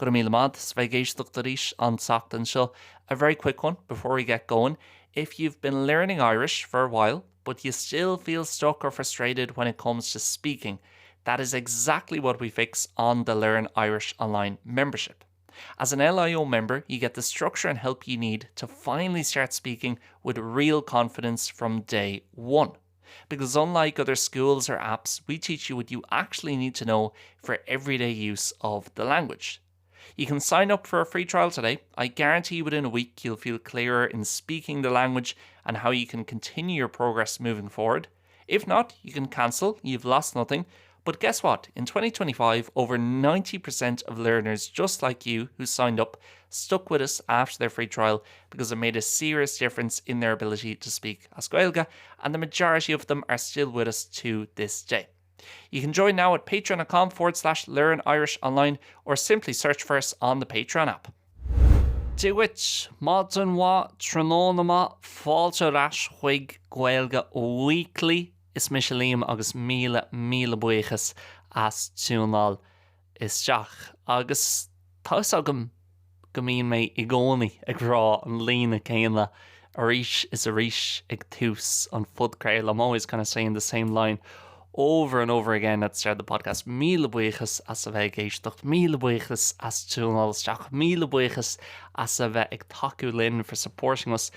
Go raibh míle maith as bheith ag éisteacht arís an tseachtain seo. A very quick one before we get going. If you've been learning Irish for a while, but you still feel stuck or frustrated when it comes to speaking, that is exactly what we fix on the Learn Irish Online membership. As an LIO member, you get the structure and help you need to finally start speaking with real confidence from day one. Because unlike other schools or apps, we teach you what you actually need to know for everyday use of the language. You can sign up for a free trial today. I guarantee within a week you'll feel clearer in speaking the language and how you can continue your progress moving forward. If not, you can cancel, you've lost nothing. But guess what? In 2025, over 90% of learners just like you who signed up stuck with us after their free trial because it made a serious difference in their ability to speak as Gaeilge, and the majority of them are still with us to this day. You can join now at patreon.com forward slash learn Irish online or simply search for us on the Patreon app. Dia dhuit, maidin mhaith, tráthnóna maith, fáilte ar ais chuig Gaeilge Weekly. Is mise Liam agus míle míle buíochas as tiúnáil isteach. Agus tá fhios agam go mbíonn mé i gcónaí ag rá an líne céanna arís is arís ag tús an phodchraoladh. I'm always kind of saying the same line over and over again at the start of the podcast. Míle buíochas as a bheith ag éisteacht, míle buíochas as tiúnáil isteach, míle buíochas as a bheith ag tacú linn for supporting us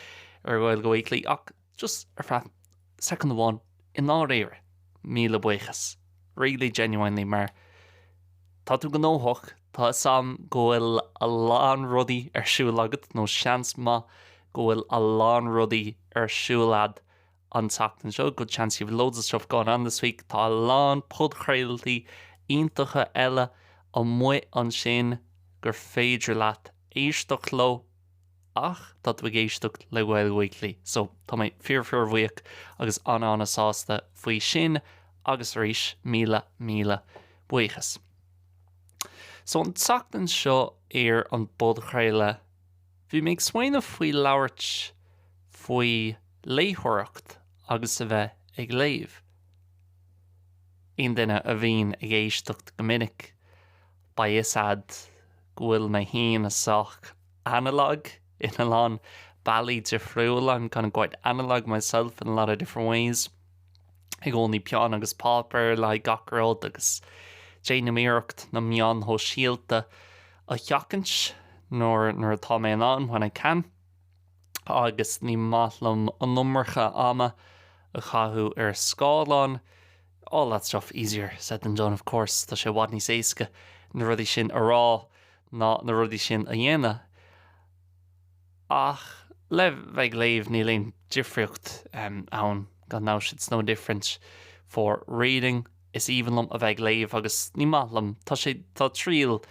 ar Gaeilge Weekly ach just ar feadh soicind amháin i ndáiríre, míle buíochas. Really genuinely mar tá tú gnóthach, tá fhios a'm go bhfuil a lán rudaí ar siúl agat nó seans maith go bhfuil a lán rudaí ar siúl a'd an tseachtain seo, good chance you've loads of stuff going on this week, tá a lán podchraoltaí iontacha eile amuigh ansin gur féidir leat éisteacht leo. Ach tá tú ag éisteacht le Gaeilge Weekly, so tá mé fíor fíor bhuíoch agus an-an-sásta faoi sin agus arís míle míle buíochas. So an tseachtain seo ar an bpodchraoladh bhí mé ag smaoineamh faoi labhairt faoi léitheoireacht agus a bheith ag léamh. Aon duine a bhíonn ag éisteacht go minic beidh fhios a'd go bhfuil mé féin sách analog in a lán bealaí difriúla, I'm kind of quite analog myself in a lot of different ways. I gcónaí peann agus páipéar le haghaidh gach rud agus déanaim iarracht na meáin shóisialta a sheachaint nuair nuair atá mé in ann, when I can. Agus ní maith liom an iomarca ama a chaitheamh ar scáileán. All that stuff easier said than done of course, tá sé i bhfad níos éasca na rudaí sin a rá ná na rudaí sin a dhéanamh. Ach le bheith ag léamh níl aon difríocht ann, gan dabht it's no different for reading. Is aoibhinn liom a bheith ag léamh agus ní maith liom, tá sé, tá triail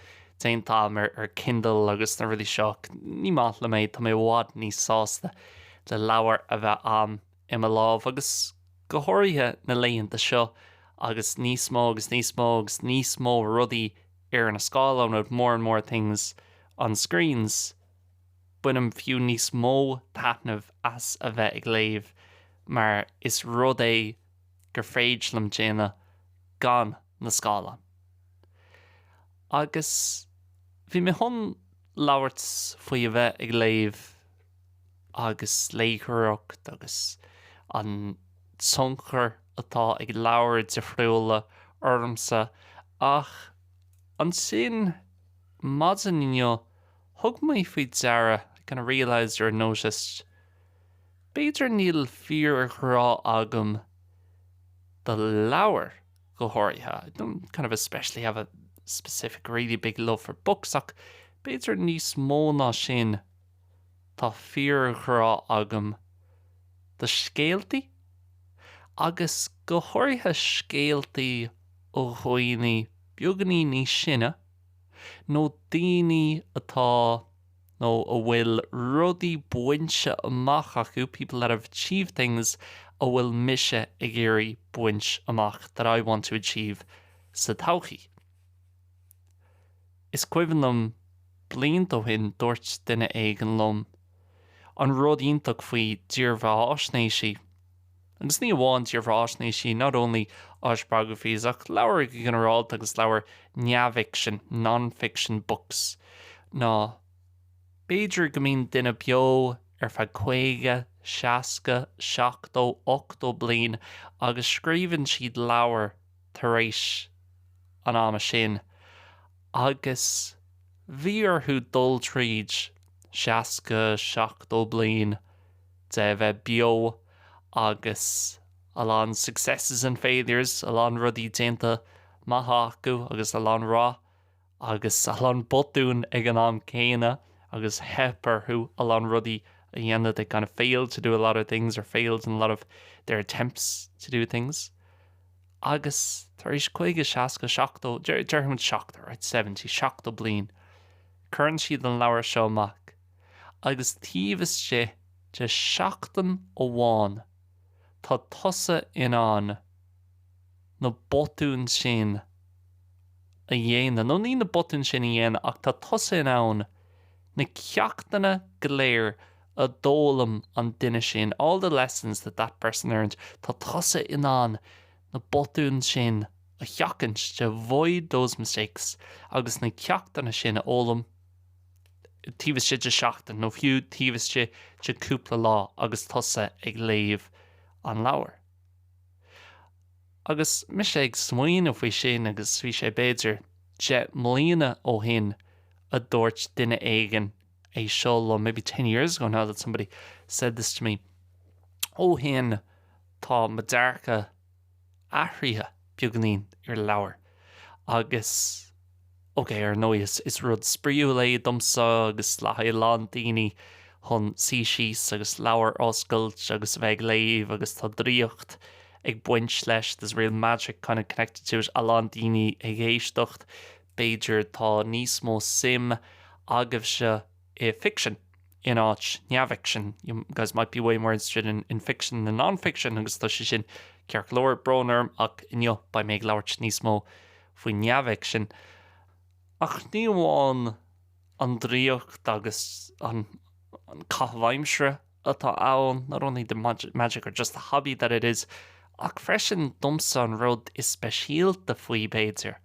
déanta agam ar ar Kindle agus na rudaí seo, ní maith liom é, tá mé i bhfad níos sásta le leabhar a bheith a'm i mo lámh agus go háirithe na laethanta seo agus níos mó agus níos mó agus níos mó rudaí ar na scáileáin with more and more things on screens, bainim fiú níos mó taitneamh as a bheith ag léamh mar is rud é gur féidir liom déanamh gan na scáileáin. Agus bhí mé chun labhairt faoi a bheith ag léamh agus léitheoireacht agus an tionchar atá ag leabhair difriúla ormsa ach ansin maidin inniu thug mé faoi deara, I kind of realised or noticed, b'fhéidir níl fíorghrá agam do leabhair go háirithe, I don't kind of especially have a specific really big love for books ach b'fhéidir níos mó ná sin Tá fíorghrá agam do scéaltaí, agus go háirithe scéaltaí ó dhaoine beagáinín níos sine, nó daoine atá nó a bhfuil rudaí bainte amach acu, people that have achieved things, a bhfuil mise ag iarraidh baint amach, that I want to achieve sa todhchaí. Is cuimhin liom blianta ó shin dúirt duine éigin liom an rud iontach faoi dírbheatháisnéisí, agus ní amháin dírbheatháisnéisí, not only Irish biographies ach leabhair go ginearálta agus leabhair neamhfhicsin, non-fiction books, ná b'fhéidir go mbíonn duine beo ar feadh 50, 60, 70, 80 bliain agus scríobhann siad leabhar tar éis an ama sin agus bhí orthu dul tríd 60, 70 bliain de bheith beo agus a lán successes and failures, a lán rudaí déanta maithe acu agus a lán rath agus a lán botún ag an am céanna agus theip orthu a lán rudaí a dhéanamh, they kind of failed to do a lot of things or failed in a lot of their attempts to do things. Agus tar éis 50, 60, 70, déarfaimid 70, right, 70, 70 bliain, cuireann siad an leabhar seo amach agus taobh istigh de sheachtain amháin tá tusa in ann na botúin sin a dhéanamh, nó ní na botúin sin a dhéanamh ach tá tusa in ann na ceachtanna go léir a d'fhoghlaim an duine sin, all the lessons that that person learned, tá tusa in ann na botúin sin a sheachaint, to avoid those mistakes, agus na ceachtanna sin a fhoghlaim taobh istigh de sheachtain nó fiú taobh istigh de cúpla lá agus tusa ag léamh an leabhair. Agus mise ag smaoineamh faoi sin agus bhí sé b'fhéidir 10 mbliana ó shin a dúirt duine éigin é seo liom, maybe 10 years ago now that somebody said this to me. Ó shin tá mo dearcadh athraithe beagáinín ar leabhair agus ok, ar ndóigh is, is rud spraíúil é domsa agus le haghaidh a lán daoine chun suí síos agus leabhar a oscailt agus a bheith ag léamh agus tá draíocht ag baint leis, there's real magic kind of connected to it, a lán daoine ag éisteacht, b'fhéidir tá níos mó suim agaibhse i ficsean in áit neamhfhicsean, you guys might be way more interested in, in fiction than non-fiction agus tá sé sin ceart go leor, brón orm ach inniu beidh mé ag labhairt níos mó faoi neamhfhicsean. Ach ní amháin an draíocht agus an, an caitheamh aimsire atá ann, not only the magic or just the hobby that it is, ach freisin domsa an rud is speisialta faoi b'fhéidir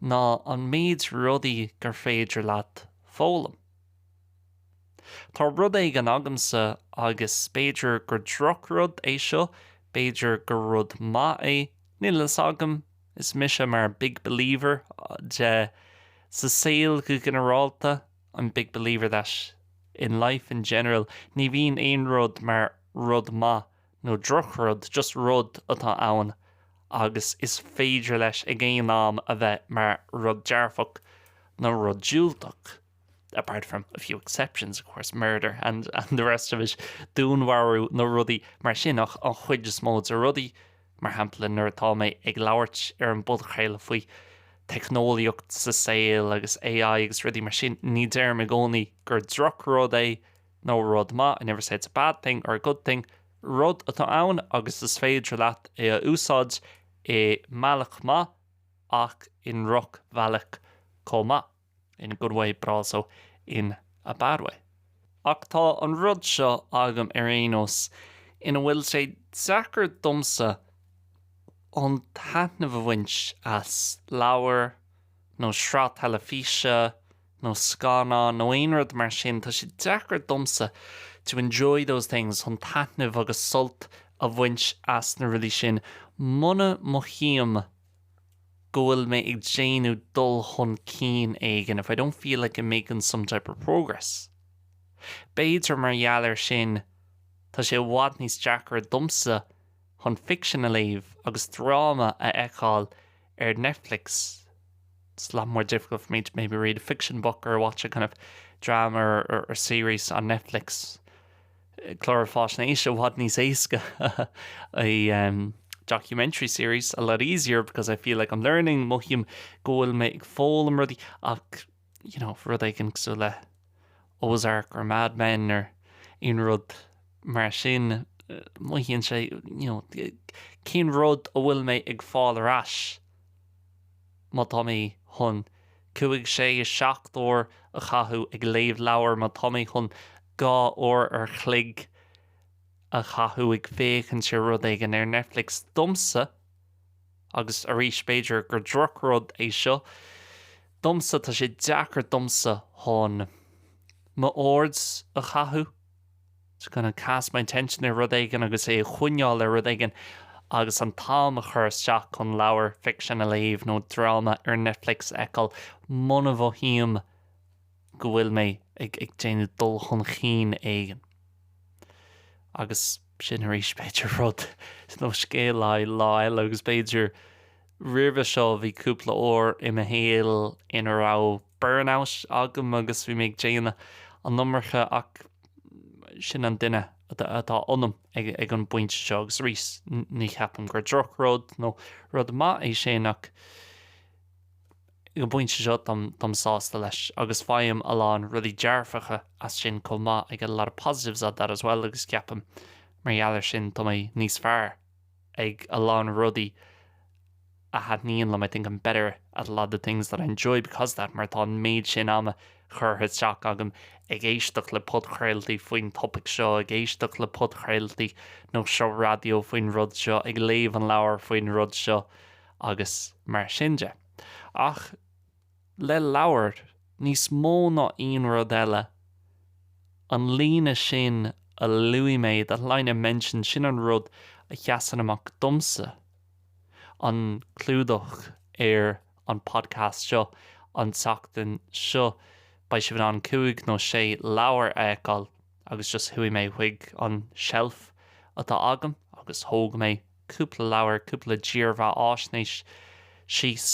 ná an méid rudaí gur féidir leat foghlaim. Tá rud éigin agamsa agus b'fhéidir gur drochrud é seo, b'fhéidir gur rud maith é, níl a fhios agam, is mise mar big believer de sa saol go ginearálta, I'm a big believer that in life in general ní bhíonn aon rud mar rud maith nó drochrud, just rud atá ann agus is féidir leis ag aon am a bheith mar rud dearfach nó rud diúltach. Apart from a few exceptions, of course, murder and, and the rest of it, dúnmharú nó rudaí mar sin ach an chuid is mó de rudaí, mar shampla nuair atá mé ag labhairt ar an bpodchraoladh faoi teicneolaíocht sa saol agus AI agus rudaí mar sin, ní deirim i gcónaí gur drochrud é nó rud maith, I never say it's a bad thing or a good thing, rud atá ann agus is féidir leat é a úsáid i mbealach maith ach i ndrochbhealach chomh maith, in a good way but also in a bad way. Ach tá an rud seo agam ar aon nós ina bhfuil sé deacair domsa an taitneamh a bhaint as leabhar nó sraith teilifíse nó scannán nó aon rud mar sin, tá sé deacair domsa to enjoy those things, chun taitneamh agus sult a bhaint as na rudaí sin muna mothaím go bhfuil mé ag déanamh dul chun cinn éigin, if I don't feel like I'm making some type of progress. B'fhéidir mar gheall air sin tá sé i bhfad níos deacra domsa chun ficsean a léamh agus dráma a fheiceáil ar Netflix. It's a lot more difficult for me to maybe read a fiction book or watch a kind of drama or, or, or series on Netflix. Clár faisnéise i bhfad níos éasca a um, documentary series a lot easier because I feel like I'm learning mothaím go bhfuil mé ag foghlaim rudaí ach you know, rud éigin cosúil le Ozark or Mad Men or aon rud mar sin mothaíonn sé you know, cén rud a bhfuil mé ag fáil ar ais má tá mé chun 5, 6, 7 uair a chaitheamh ag léamh leabhair, má tá mé chun 2 uair ar chloig a chaitheamh ag féachaint ar rud éigin ar Netflix, domsa. Agus arís, b'fhéidir gur drochrud é seo domsa, tá sé deacair domsa chun m'aird a chaitheamh, to kind of cast my attention ar rud éigin agus é a choinneáil ar rud éigin agus an t-am a chur isteach chun leabhar ficsin a léamh nó dráma ar Netflix a fheiceáil muna mhothaím go bhfuil mé ag déanamh dul chun cinn éigin. Agus sin arís b'fhéidir rud nó scéal le haghaidh lá eile agus b'fhéidir roimhe seo bhí cúpla uair i mo shaol ina raibh burnout agam agus bhí mé ag déanamh an iomarca ach sin an duine atá ionam ag an bpointe seo agus arís ní cheapaim gur drochrud nó rud maith é sin ach Ag an bpointe seo táim sásta leis agus faighim a lán rudaí dearfacha as sin chomh maith, I get a lot of positives out that as well agus ceapaim mar gheall ar sin tá mé níos fearr ag a lán rudaí a thaitníonn liom, I think I'm better at a lot of the things that I enjoy because of that mar tá an méid sin ama curtha isteach agam ag éisteacht le podchraoltaí faoin topaic seo, ag éisteacht le podchraoltaí nó seó raidió faoin rud seo, ag léamh an leabhar faoin rud seo. agus mar sin de. Ach le leabhair, níos mó ná aon rud eile, an líne sin a luaigh mé, that line I mentioned, sin an rud a sheasann amach domsa, an clúdach ar an podcast seo an tseachtain seo. Beidh sibh in ann cúig nó sé leabhar a fheiceáil agus just chuaigh mé chuig an shelf atá agam agus thóg mé cúpla leabhar, cúpla dírbheathaisnéis síos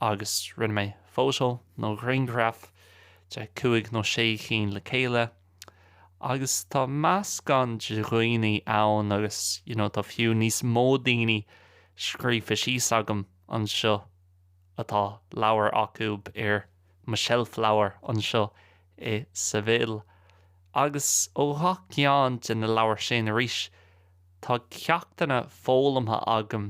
agus rinne mé photo nó grianghraf de chúig nó sé chinn le chéile agus tá meascán de dhaoine ann agus you know tá fiú níos mó daoine scríofa síos agam anseo atá leabhar acu ar mo sheilf leabhar anseo i Seville agus ó ghach ceann de na leabhair sin arís Tá ceachtanna foghlamtha agam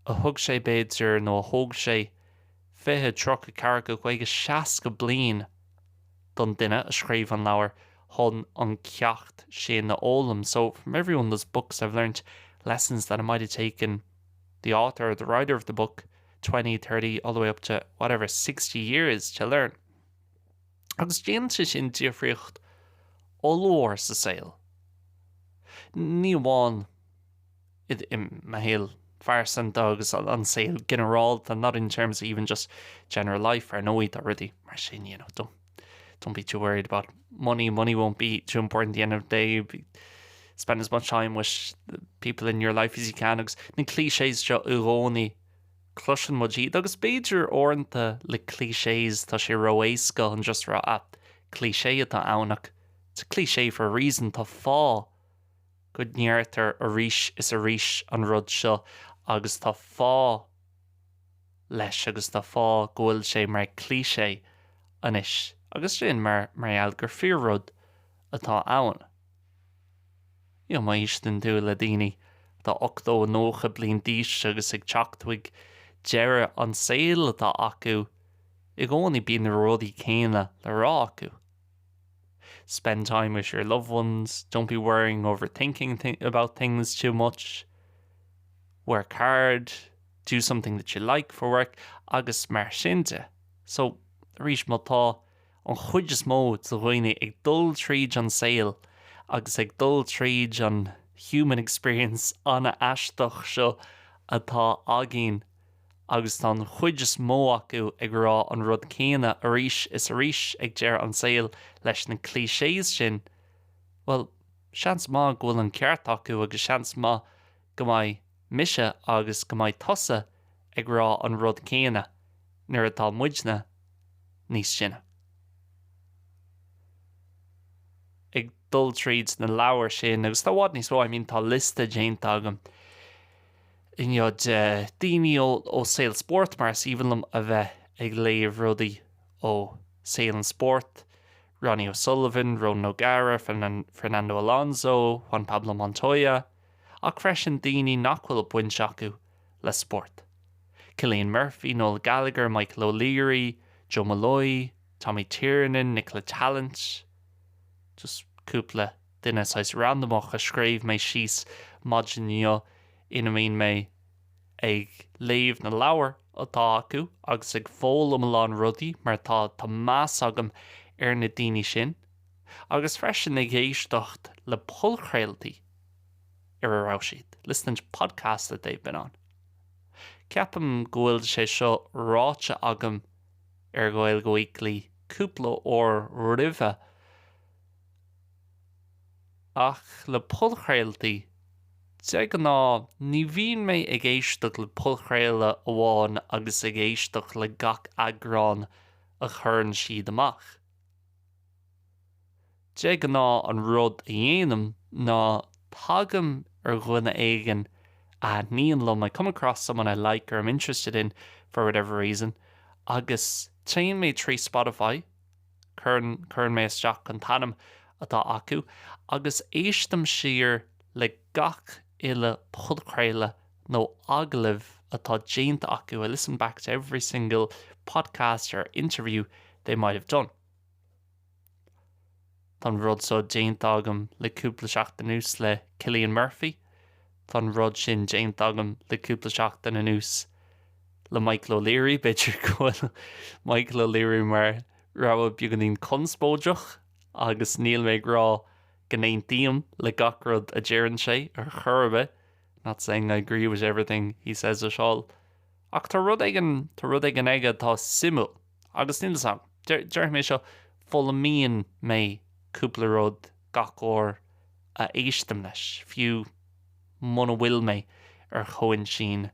a thug sé b'fhéidir nó a thóg sé 20, 30, 40, 50, 60 bliain don duine a scríobh an leabhar chun an ceacht sin a fhoghlaim. So from every one of those books I've learnt lessons that it might have taken the author or the writer of the book 20, 30, all the way up to whatever 60 years to learn. Agus déanann sé sin difríocht ollmhór sa saol. Ní amháin i mo shaol phearsanta agus an saol ginearálta, not in terms of even just general life, ar ndóigh tá rudaí mar sin, you know, don't, don't be too worried about money, money won't be too important at the end of the day, spend as much time with the people in your life as you can agus na clichés seo i gcónaí Cloiseann muid iad agus b'fhéidir uaireanta le clichés tá sé ró-éasca chun just rá ah cliché atá ann ach it's a cliché for a reason, tá fáth go ndeirtear arís is arís an rud seo agus tá fáth leis agus tá fáth go bhfuil sé mar cliché anois agus sin mar mar gheall gur fíor-rud atá ann. You know, má éisteann tú le daoine atá 80, 90 bliain d'aois agus ag teacht chuig deireadh an saoil atá acu, i gcónaí bíonn na rudaí céanna le rá acu. Spend time with your loved ones, don't be worrying overthinking th about things too much, work hard, do something that you like for work agus mar sin de. So, arís, má tá an chuid is mó de dhaoine ag dul tríd an saol agus ag dul tríd an human experience an-aisteach seo atá againn agus tá an chuid is mó acu ag rá an rud céanna arís is arís ag deireadh an saoil leis na clichés sin, bhuel, seans maith go bhfuil an ceart acu agus seans maith go mbeidh mise agus go mbeidh tusa ag rá an rud céanna nuair atá muidne níos sine. Ag dul tríd na leabhair sin agus tá i bhfad níos mó, I mean tá liosta déanta agam inniu de daoine ó ó saol spóirt mar is aoibhinn liom a bheith ag léamh rudaí ó saol an spóirt, Ronnie O'Sullivan, Ronan O'Gara, Fernando Alonso, Juan Pablo Montoya, ach freisin daoine nach bhfuil baint acu le spórt. Cillian Murphy, Noel Gallagher, Michael O'Leary, Joe Molloy, Tommy Tiernan, Nicola Tallant, just cúpla duine saghas randamach a scríobh mé síos maidin inniu ina mbíonn mé ag léamh na leabhar atá acu agus ag foghlaim a lán rudaí mar tá tá meas agam ar na daoine sin agus freisin ag éisteacht le podchraoltaí ar a raibh siad, listening to podcasts that they've been on. Ceapaim go bhfuil sé seo ráite agam ar Gaeilge Weekly cúpla uair roimhe ach le podchraoltaí De ghnáth, ní bhíonn mé ag éisteacht le podchraoladh amháin agus ag éisteacht le gach eagrán a chuireann siad amach. De ghnáth an rud a dhéanaim ná tagaim ar dhuine éigin a thaitníonn liom, I come across someone I like or I'm interested in for whatever reason, agus téann mé trí Spotify, cuireann cuireann mé isteach an t-ainm atá acu agus éistim siar le gach uile podchraoladh nó agallamh atá déanta acu, I listen back to every single podcast or interview they might have done. Tá an rud seo déanta agam le cúpla seachtain anuas le Cillian Murphy, tá an rud sin déanta agam le cúpla seachtain anuas le Michael O'Leary, b'fhéidir go bhfuil Michael O'Leary mar rogha beagáinín conspóideach agus níl mé ag rá go n-aontaím le gach rud a deireann sé ar chor ar bith, not saying I agree with everything he says at all. Ach tá rud éigin, tá rud éigin aige atá suimiúil agus níl fhios agam, déarfaidh mé seo, foghlaimíonn mé cúpla rud gach uair a éistim leis, fiú muna bhfuil mé ar chomhintinn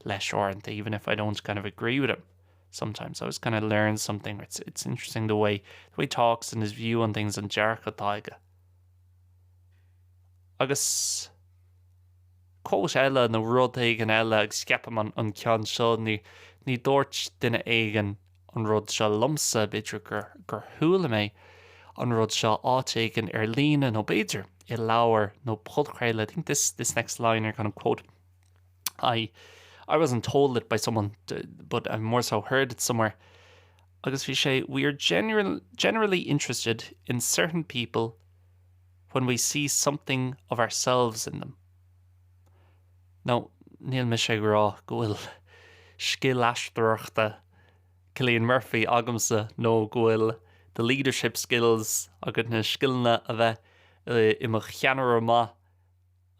leis uaireanta, even if I don't kind of agree with him sometimes. I always kind of learn something. It's, it's interesting the way, the way he talks and his view on things an dearcadh atá aige. Agus quote eile nó rud éigin eile agus ceapaim an, an ceann seo ní, ní dúirt duine éigin an rud seo liomsa, b'fhéidir gur, gur chuala mé an rud seo áit éigin ar líne nó b'fhéidir i leabhar nó podchraoladh. I think this, this next line or kind of quote I, I wasn't told it by someone, but I more so heard it somewhere. Agus bhí sé, we are general, generally interested in certain people when we see something of ourselves in them. Nó níl mise ag rá go bhfuil scil aisteoireachta Cillian Murphy agamsa nó go bhfuil the leadership skills agus na scileanna a bheith i mo cheannaire maith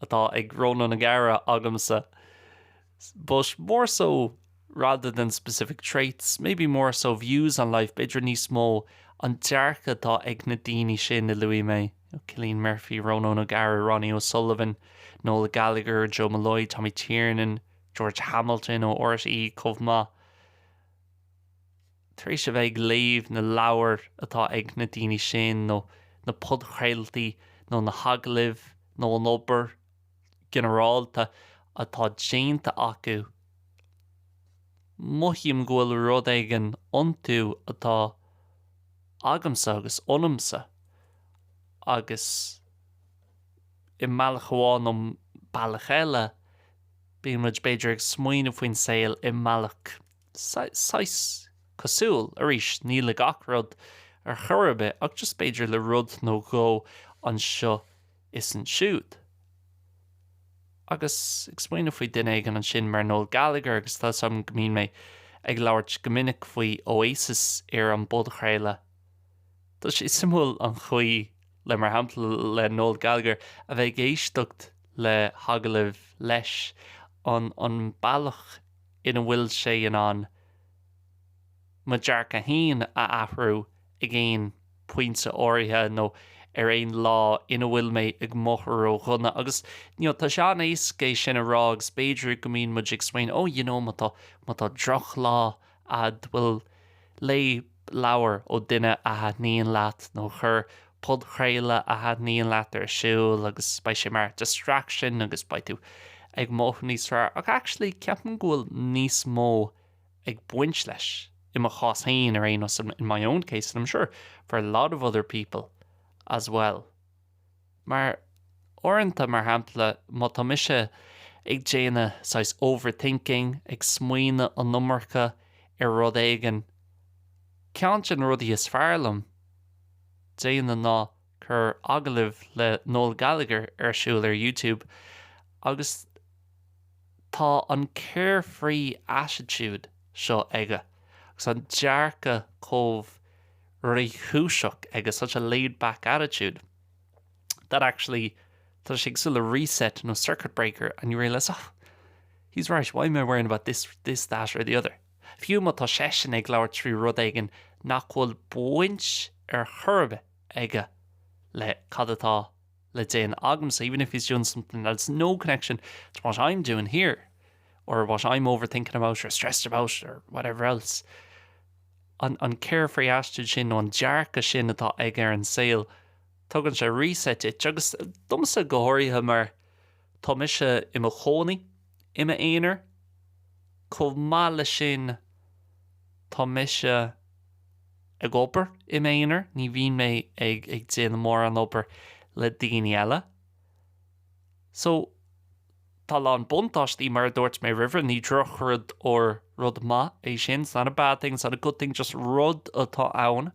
atá ag Ronan O'Gara agamsa. But more so rather than specific traits, maybe more so views on life, b'fhéidir níos mó an dearcadh atá ag na daoine sin a luaigh mé, Cillian Murphy, Ronan O'Gara, Ronnie O'Sullivan, Noel Gallagher, Joe Molloy, Tommy Tiernan, George Hamilton ó RTÉ chomh maith. Tar éis a bheith ag léamh na leabhar atá ag na daoine sin nó na podchraoltaí nó na hagallaimh nó an obair ginearálta atá déanta acu, mothaím go bhfuil rud éigin iontu atá agamsa agus ionamsa agus i mbealach amháin nó bealach eile, bíonn muid b'fhéidir ag smaoineamh faoin saol i mbealach saghas cosúil. Arís, ní le gach rud ar chor ar bith ach just b'fhéidir le rud nó dhó anseo is ansiúd. Agus ag smaoineamh faoi duine éigin ansin mar Noel Gallagher agus tá 'fhios agam go mbíonn mé ag labhairt go minic faoi Oasis ar an bpodchraoladh. Tá sé suimiúil an chaoi le mar shampla le Noel Gallagher a bheith ag éisteacht le hagallamh leis, an an bealach ina bhfuil sé in ann mo dhearcadh féin a athrú ag aon pointe áirithe nó ar aon lá ina bhfuil mé ag mothú ródhona agus you know tá sé an-éasca é sin a rá agus b'fhéidir go mbíonn muid ag smaoineamh oh you know má tá má tá drochlá a'd bhuel léigh leabhar ó duine a thaitníonn leat nó cuir podchraoladh a thaitníonn leat ar siúl agus beidh sé mar distraction agus beidh tú ag mothú níos fearr ach actually ceapaim go bhfuil níos mó ag baint leis i mo chás féin ar aon nós in my own case and I'm sure for a lot of other people as well. Mar uaireanta mar shampla má tá mise ag déanamh saghas overthinking ag smaoineamh an iomarca ar rud éigin ceann de na rudaí is fearr liom déanamh ná cur agallamh le Noel Gallagher ar siúl ar YouTube agus. Tá an carefree attitude seo aige agus an dearcadh chomh réchúiseach aige, such a laid back attitude, that actually tá sé cosúil le reset nó circuit breaker and you realise, oh, he's right, why am I worrying about this, this, that or the other? Fiú má tá seisean ag labhairt faoi rud éigin nach bhfuil baint ar chor ar bith aige le cad atá le déanamh agamsa, even if he's doing something that has no connection to what I'm doing here or what I'm overthinking about or stressed about or whatever else. An, an carefree attitude sin nó an dearcadh sin atá aige ar an saol, tugann sé reset duit agus domsa go háirithe mar tá mise i mo chónaí i m'aonar, chomh maith leis sin tá mise ag obair i m'aonar, ní bhíonn mé ag ag déanamh mórán obair le daoine eile. So, tá a lán buntáistí, mar a dúirt mé roimhe, ní drochrud or rud maith é sin, it's not a bad thing, it's not a good thing, just rud atá ann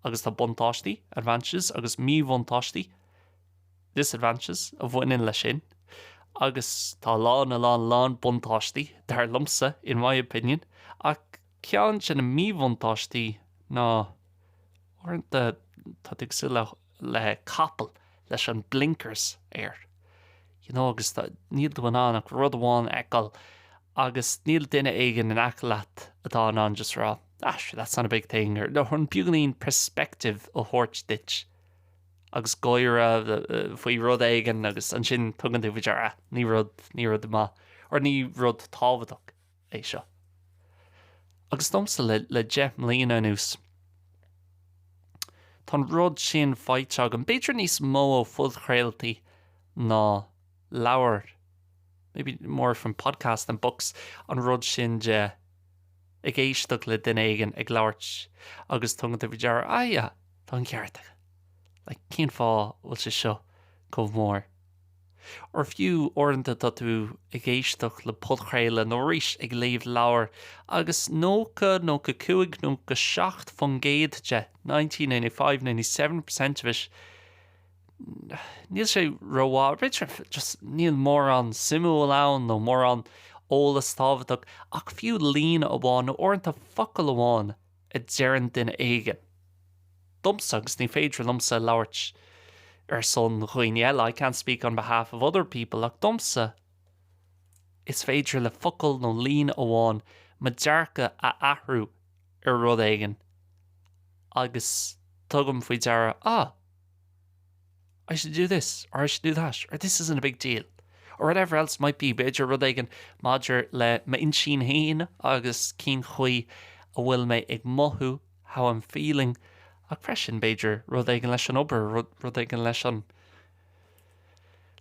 agus tá buntáistí, advantages, agus míbhuntáistí, disadvantages, a bhaineann leis sin. Agus tá a lán, a lán, a lán buntáistí, dar liomsa, in my opinion, ach Ceann de na míbhuntáistí ná uaireanta tá tú cosúil le le capall leis an blinkers air, you know, agus tá, níl tú in ann ach rud amháin a fheiceáil agus níl duine éigin in aice leat atá in ann just rá ah sure that's not a big thing or nó chun beagáinín perspective a thabhairt duit agus gáire faoi rud éigin agus ansin tugann tú faoi deara ah ní rud, ní rud maith or ní rud tábhachtach. é seo. Agus domsa le le 10 mbliana anuas, tá an rud sin faighte agam, b'fhéidir níos mó ó phodchraoltaí ná leabhair, maybe more from podcasts than books, an rud sin de ag éisteacht le duine éigin ag labhairt agus tugann tú faoi deara, ah yeah, tá an ceart aige. Like, cén fáth a bhfuil sé seo chomh mór? Or fiú uaireanta tá tú ag éisteacht le podchraoladh nó arís ag léamh leabhair agus 90, 95, 97% de, 90, 95, 97 percent of it, níl sé rómhaith, b'fhéidir just níl mórán suimiúil ann nó mórán eolas tábhachtach ach fiú líne amháin nó uaireanta focal amháin a deireann duine éigin. Domsa, agus ní féidir liomsa labhairt ar son dhaoine eile, I can't speak on behalf of other people, ach domsa, is féidir le focal nó líne amháin mo dhearcadh a athrú ar rud éigin agus tugaim faoi deara, ah, I should do this, or I should do that, or this isn't a big deal, or whatever else might be, b'fhéidir rud éigin maidir le m'intinn féin agus cén chaoi a bhfuil mé ag mothú, how I'm feeling, ach freisin b'fhéidir rud éigin leis an obair, rud éigin leis an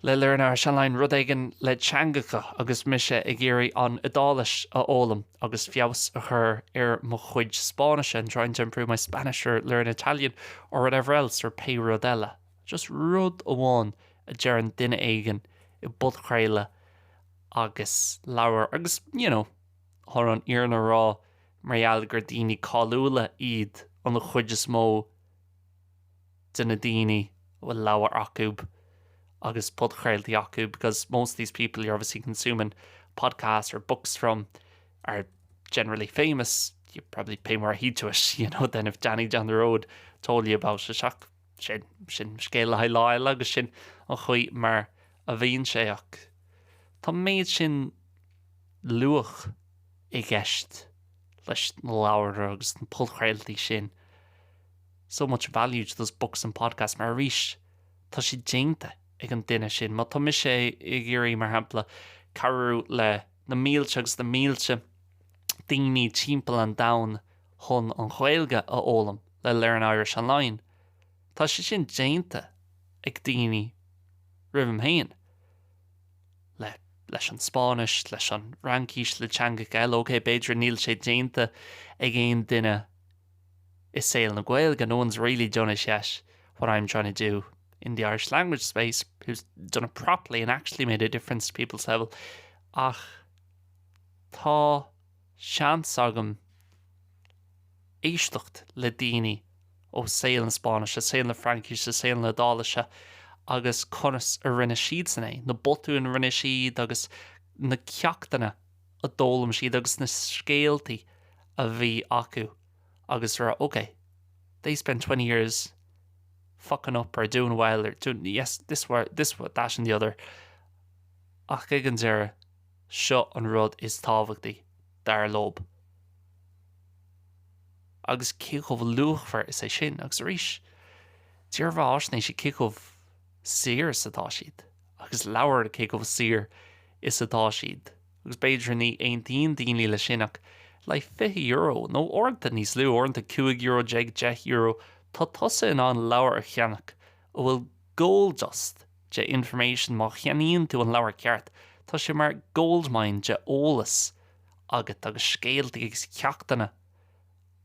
le Learn Irish Online, rud éigin le teangacha agus mise ag iarraidh an Iodáilis a fhoghlaim agus feabhas a chur ar mo chuid Spáinnise and trying to improve my Spanish or learn Italian or whatever else or pé rud eile. Just rud amháin a deireann duine éigin i bpodchraoladh agus leabhar agus, you know, chun an fhírinne a rá, mar gheall gur daoine cáiliúla iad an chuid is mó de na daoine a bhfuil leabhair acu agus podchraoltaí acu because most of these people you're obviously consuming podcasts or books from are generally famous, you probably pay more heed to it, you know, than if Danny down the road told you about it. Ach sin, sin scéal le haghaidh lá eile agus sin an chaoi mar a bhíonn sé ach tá an méid sin luach i gceist leis na leabhair agus na podchraoltaí sin. So much value to those books and podcasts mar arís tá sé déanta ag an duine sin. Má tá mise ag iarraidh, mar shampla, cabhrú le na mílte agus na mílte daoine timpeall an domhain chun an Ghaeilge a fhoghlaim le Learn Irish Online, tá sé sin déanta ag daoine roimham féin. le leis an Spáinnis, leis an Fhraincis, le teangacha eile. Ok, b'fhéidir níl sé déanta ag aon duine i saol na Gaeilge, no one's really done it yet, what I'm trying to do in the Irish language space, who's done it properly and actually made a difference to people's level. Ach tá seans agam éisteacht le daoine ó saol na Spáinnise, saol na Fraincise, saol na hIodáilise agus conas a rinne siadsan é, na botúin a rinne siad agus na ceachtanna a d'fhoghlaim siad agus na scéaltaí a bhí acu agus rá ok, they spent 20 years fucking up or doing well or doing yes, this, this, that and the other ach ag an deireadh seo an rud is tábhachtaí dar leo. Agus cé chomh luachmhar is é sin? Agus arís, dírbheathaisnéisí cé chomh saor is atá siad, agus leabhair cé chomh saor is atá siad. Agus b'fhéidir ní aontaíonn daoine leis sin ach le €20, nó uaireanta níos lú, uaireanta €15, €10, tá tusa in ann leabhar a cheannach a bhfuil gold dust de information má cheannaíonn tú an leabhar ceart, tá sé mar goldmine de eolas agat agus scéaltaí agus ceachtanna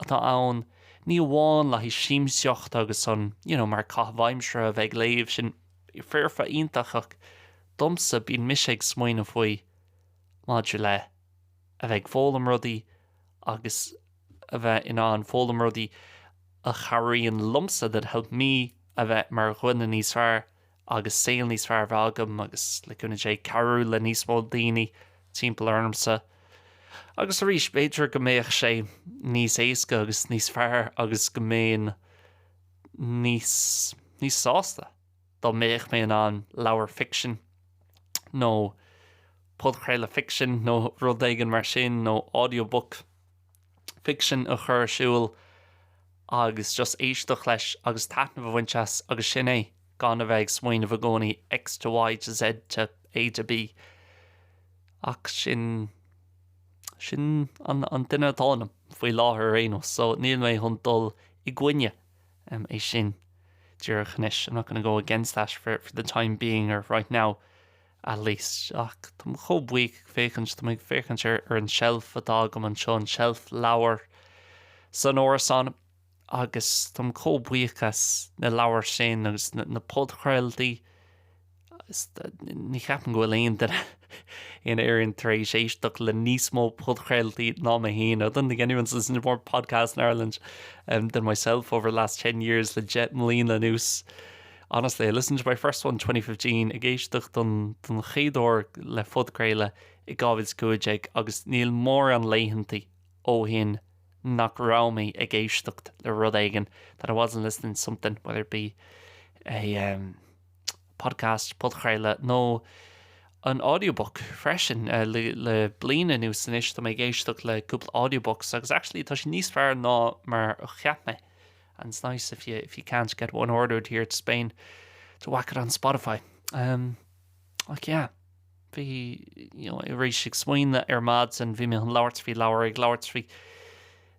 atá ann ní amháin le haghaidh siamsaíocht agus an you know mar caitheamh aimsire a bheith ag léamh sin foirfe iontach ach domsa bíonn mise ag smaoineamh faoi maidir le a bheith ag foghlaim rudaí agus a bheith in ann foghlaim rudaí a chabhraíonn liomsa that help me a bheith mar dhuine níos fearr agus saol níos fearr a bheith agam agus, le cúnamh Dé, cabhrú le níos mó daoine timpeall ormsa. Agus arís, b'fhéidir go mbeadh sé níos éasca agus níos fearr agus go mbeinn níos, níos sásta dá mbeadh mé in ann leabhar ficsin nó podchraoladh ficsin nó rud éigin mar sin nó audiobook ficsin a chur ar siúl agus just éisteacht leis agus taitneamh a bhaint as agus sin é, gan a bheith ag smaoineamh i gcónaí X to Y to Z to A to B. Ach sin, sin an, an duine atá ionam faoi láthair ar aon nós, so níl mé chun dul i gcoinne é sin díreach anois. I'm not gonna go against that for, for the time being or right now. at least. Ach táim chomh buíoch ag féachaint, tá mé ag féachaint ar ar an tseilf atá agam anseo, an tseilf leabhar san árasán agus táim chomh buíoch as na leabhair sin agus na na podchraoltaí. Ní cheapaim go bhfuil aon duine in Éirinn tar éis éisteacht le níos mó podchraoltaí ná mé féin. I don't think anyone's listened to more podcasts in Ireland um, than myself over the last 10 years le 10 mbliana anuas. Honestly, I listened to my first one 2015 ag éisteacht don don chéad uair le phodchraoladh i 2015 agus níl mórán laethantaí ó shin nach raibh mé ag éisteacht le rud éigin that I wasn't listening to something, whether it be a um, podcast, podchraoladh nó an audiobook freisin uh, le, le bliain anuas anois tá mé ag éisteacht le cúpla audiobooks agus actually tá sé níos fearr ná mar a cheap mé. And it's nice if you, if you can't get one ordered here to Spain to whack it on Spotify. Um, ach yeah, bhí you know, arís ag smaoineamh ar maidin bhí mé chun labhairt faoi leabhar ag labhairt faoi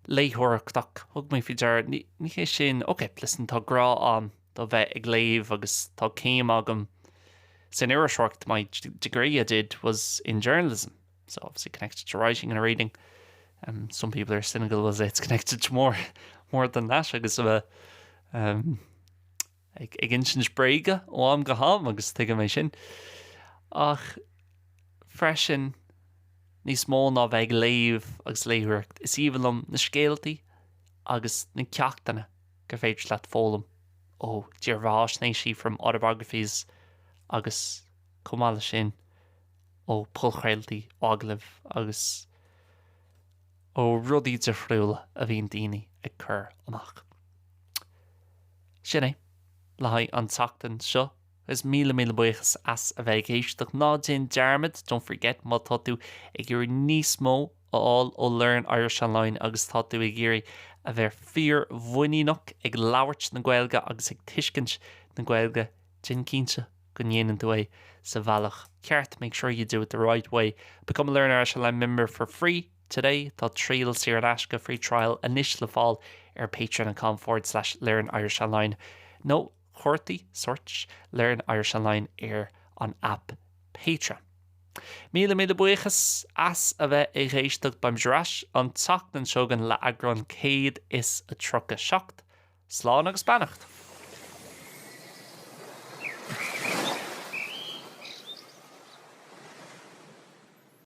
léitheoireacht ach thug mé faoi deara ní, ní hé sin, ok, listen, tá grá agam do bheith ag léamh agus tá céim agam san iriseoireacht, my degree I did was in journalism. So obviously connected to writing and reading. Um, some people are cynical will say it's connected to more more than that agus a bheith um, ag, ag insint bréige ó am go ham agus tuigim é sin. Ach freisin níos mó ná bheith ag léamh agus léitheoireacht, is aoibhinn liom na scéaltaí agus na ceachtanna gur féidir leat foghlaim ó dírbheathaisnéisí from autobiographies agus chomh maith leis sin ó phodchraoltaí, ó agallaimh agus ó rudaí difriúla a bhíonn daoine ag cur amach. Sin é le haghaidh an tseachtain seo. Agus míle míle buíochas as a bheith ag éisteacht. Ná déan dearmad, don't forget, má tá tú ag iarraidh níos mó a fháil ó Learn Irish Online agus tá tú ag iarraidh a bheith fíor-mhuiníneach ag labhairt na Gaeilge agus ag tuiscint na Gaeilge, déan cinnte go ndéanann tú é sa bhealach ceart, make sure you do it the right way. Become a Learn Irish Online member for free today. Tá triail saor in aisce, free trial, anois le fáil ar patreon.com forward slash Learn Irish Online nó cuartaigh, search, Learn Irish Online ar an app Patreon. Míle míle buíochas as a bheith ag éisteacht. Beimid ar ais an tseachtain seo chugainn le eagrán 137. Slán agus beannacht!